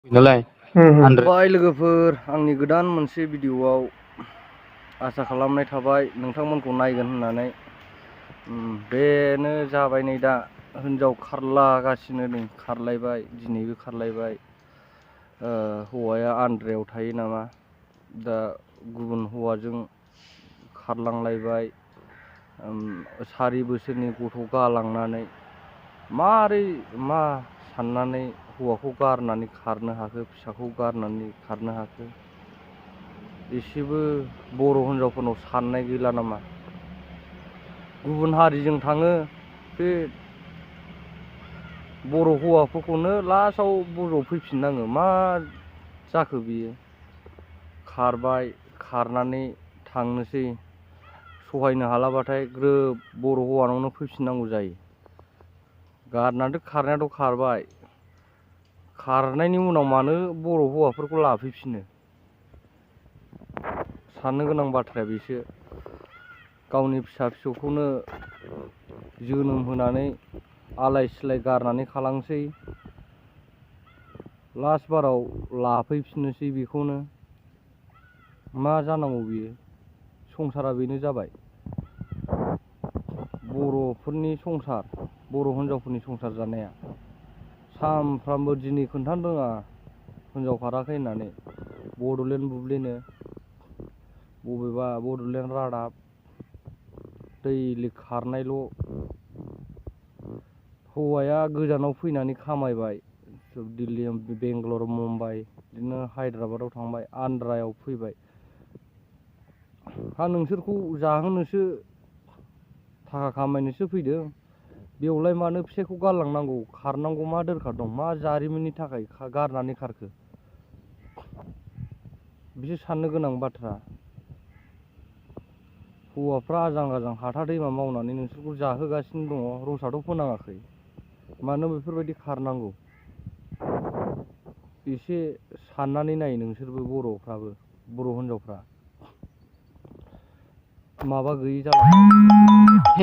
नालाय बाय लोगोफोर आंनि गोदान मोनसे भिडिअआव आसा खालामनाय थाबाय नोंथांमोनखौ नायगोन होननानै बेनो जाबाय नै दा हिनजाव खारलागासिनो नै खारलायबाय दिनैबो खारलायबाय हौवाया आन्द्रायाव थायो नामा दा गुबुन हौवाजों खारलांलायबाय 4 बोसोरनि गथ' गालांनानै मारै मा साननानै हौवाखौ गारनानै खारनो हाखो फिसाखौ गारनानै खारनो हाखो एसेबो बर' हिनजावफोरनाव साननाय गैला नामा गुबुन हारिजों थाङो बे बर' हौवाफोरखौनो लास्टआव बर'आव फैफिननाङो मा जाखो बियो खारबाय खारनानै थांनोसै सहायनो हालाबाथाय ग्रोब बर' हौवानावनो फैफिननांगौ जायो गारनानैथ' खारनायाथ' खारबाय खारनायनि उनाव मानो बर' हौवाफोरखौ लाफैफिनो साननो गोनां बाथ्राया बेसो गावनि फिसा फिसौखौनो जोनोम होनानै आलाय सिलाय गारनानै खालामसै लास्ट बाराव लाफैफिननोसै बेखौनो मा जानांगौ बियो संसारा बेनो जाबाय बर'फोरनि संसार बर' हिनजावफोरनि संसार जानाया सानफ्रामबो दिनै खोन्थानो रोङा हिनजाव खाराखै होननानै बड'लेण्ड बुब्लिनो बबेबा बड'लेण्ड रादाब दैलि खारनायल' हौवाया गोजानाव फैनानै खामायबाय दिल्ली बेंगालर मुम्बाइ बिदिनो हायद्राबादाव थांबाय आन्ध्रायाव फैबाय नोंसोरखौ जाहोनोसो थाखा खामायनोसो फैदों बेवलाय मानो फिसायखौ गारलांनांगौ खारनांगौ मा दरखार दं मा जारिमिननि थाखाय गारनानै खारखो बिसोर साननो गोनां बाथ्रा हौवाफ्रा आजां गाजां हाथा दैमा मावनानै नोंसोरखौ जाहोगासिनो दङ रसाथ' फोनाङाखै मानो बेफोरबायदि खारनांगौ एसे साननानै नाय नोंसोरबो बर'फ्राबो बर' हिनजावफ्रा माबा गैयि जालांबाय।